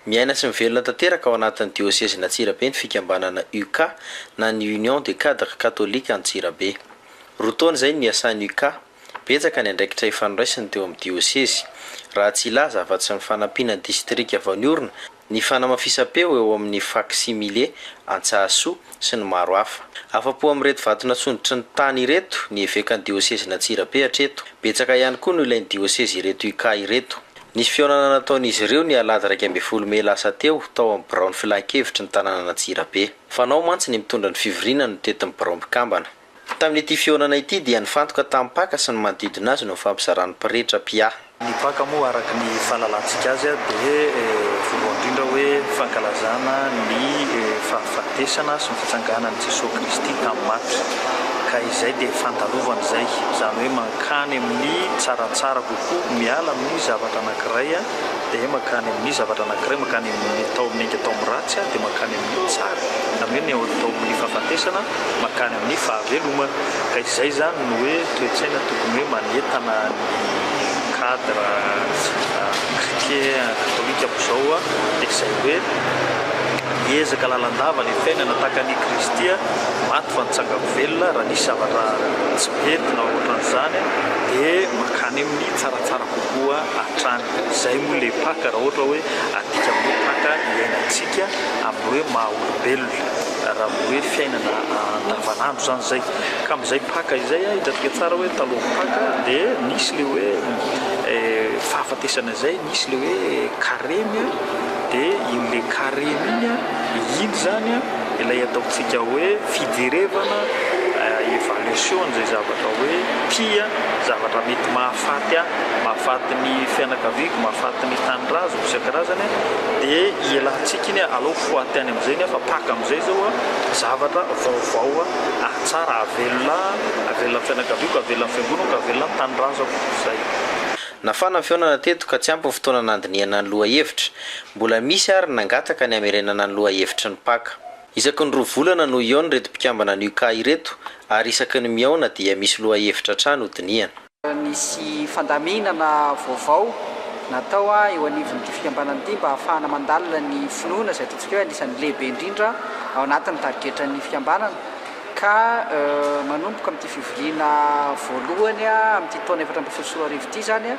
Miaina sy mivelona tanteraka ao anatin'ny diosezin'Antsirabe ny fikambanana UK na ny Union des Cadres Catholiques Antsirabe. 2 taona izay no niasan'ny UK. Betsaka ny andraikitra efa noraisiny teo amin'ny diosezy. Raha tsy hilaza afa-tsy ny fanampiana ny distrika vao niorina, ny fanamafisam-peo eo amin'ny Fac-simile Antsahasoa sy ny maro hafa. Afa-po amin'ireto vato nasondrotry ny tany ireto ny evekan'ny diosezin'Antsirabe hatreto. Betsaka ihany koa no ilain'ny diosezy ireto UK ireto. Nisy fihaonana nataon'izy ireo ny alahady 11 mey lasa teo, tao amin'ny biraon'ny filankevitry ny tanànan'Antsirabe. Fanao mantsy ny mitondra ny fivoriana no tetin'ny birao mpikambana. Tamin'ity fihaonana ity dia nifantoka tamin'ny Paka sy ny manodidina azy no nifampizaran'ny pretra mpiahy. Ny Paka moa araka ny fahalalantsika azy dia voalohany indrindra hoe fankalazana ny fahafatesana sy ny fitsanganan'i Jesoa Kristy tamin'ny maty. Ka izay dia fandalovana izay, izany hoe mankany amin'ny tsaratsara kokoa, miala amin'ny zavatra anankiray dia mankany amin'ny zavatra anankiray, mankany amin'ny atao miainga tao amin'ny ratsy dia mankany amin'ny tsara, izany hoe ny atao amin'ny fahafatesana mankany amin'ny fahavelomana. Ka izay izany no hoe toe-tsaina tokony hoe manentana ny cadre chrétien katolika amin'izao dia izay hoe miezaka lalandava ny fiainana tahaka an'i Kristy maty fa nitsangako velona, raha nisy zavatra tsy mety na ohatran'izany dia mankany amin'ny tsaratsara kokoa hatrany. Izay moa ilay Paka raha ohatra hoe adika amin'ny hoe Paka iainantsika amin'ny hoe maha olombelona, raha amin'ny hoe fiainana andavanandro izany izay. Ka amin'izay Paka izay, hitantsika tsara hoe talohan'ny Paka dia nisy ilay hoe fahafatesana izay, nisy ilay hoe karemy dia iny ilay karemy iny, iny izany ilay ataontsika hoe fijerevana évaluation an'izay zavatra hoe tia, zavatra mety mahafaty ahy, mahafaty ny fianakaviako, mahafaty ny tanindrazako isan-karazany dia ialantsika iny, aleo foaty any amin'izay iny fa Paka amin'izay izao zavatra vaovao ahatsara, ahavelona ahy, ahavelona ny fianakaviako, ahavelona ny fiangonako, ahavelona ny tanindrazako, izay. Nafana ny fihaonana teto ka tsy ampy ny fotoana nandinihana ny lohahevitra. Mbola misy ary ny nangataka ny hamerenana ny lohahevitry ny Paka. Isaky ny 2 volana no hihaona ireto mpikambana ny UK ireto ary isaky ny mihaona dia misy lohahevitra hatrany hodinihana. Nisy fandaminana vaovao natao eo anivon'ity fikambanana ity mba hahafahana mandalina ny finoana izay ataontsika hoe anisan'ny lehibe indrindra ao anatin'ny tarigetran'ny fikambanana. Ka manomboka amin'ity fivoriana voalohany amin'ity taona 2014 ity izany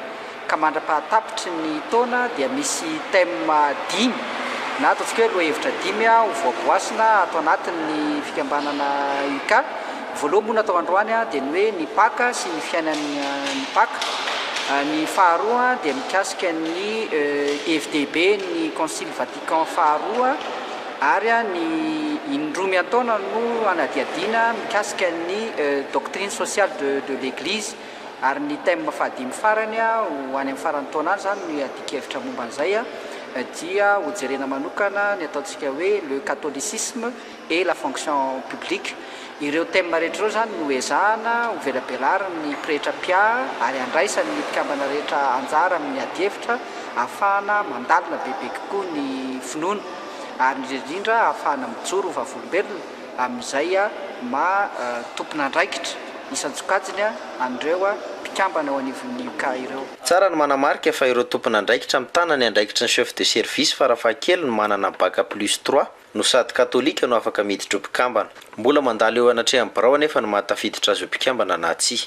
ka mandra-pahatapitry ny taona dia misy thème dimy na ataontsika hoe lohahevitra dimy ho voaboasina ato anatin'ny fikambanana UK. Ny voalohany moa natao androany dia ny hoe ny Paka sy ny fiainan'ny Paka. Ny faharoa dia mikasika ny hevi-dehibe ny Concile Vatican faharoa. Ary ny indroa miantaona no hanadihadiana mikasika ny doctrine sociale de de l'Eglise. Ary ny thème fahadimy farany ho any amin'ny faran'ny taona any izany no hiadian-kevitra momba an'izay dia hojerena manokana ny ataontsika hoe le catholicisme et la fonction publique. Ireo thème rehetra ireo izany no ezahana hovelabelarin'ny pretra mpiahy ary handraisan'ny mpikambana rehetra anjara amin'ny adihevitra ahafahana mandalina bebe kokoa ny finoana ary indrindra indrindra ahafahana mijoro ho vavolombelona amin'izay maha tompon'andraikitra isan-tsokajiny an'ireo mpikambana eo anivon'ny UK ireo. Tsara ny manamarika fa ireo tompon'andraikitra mitana ny andraikitry ny chef de service farafahakeliny manana bac plus trois no sady katolika no afaka miditra ho mpikambana. Mbola mandalo eo anatrehan'ny birao anefa ny mahatafiditra azy ho mpikambana na tsia.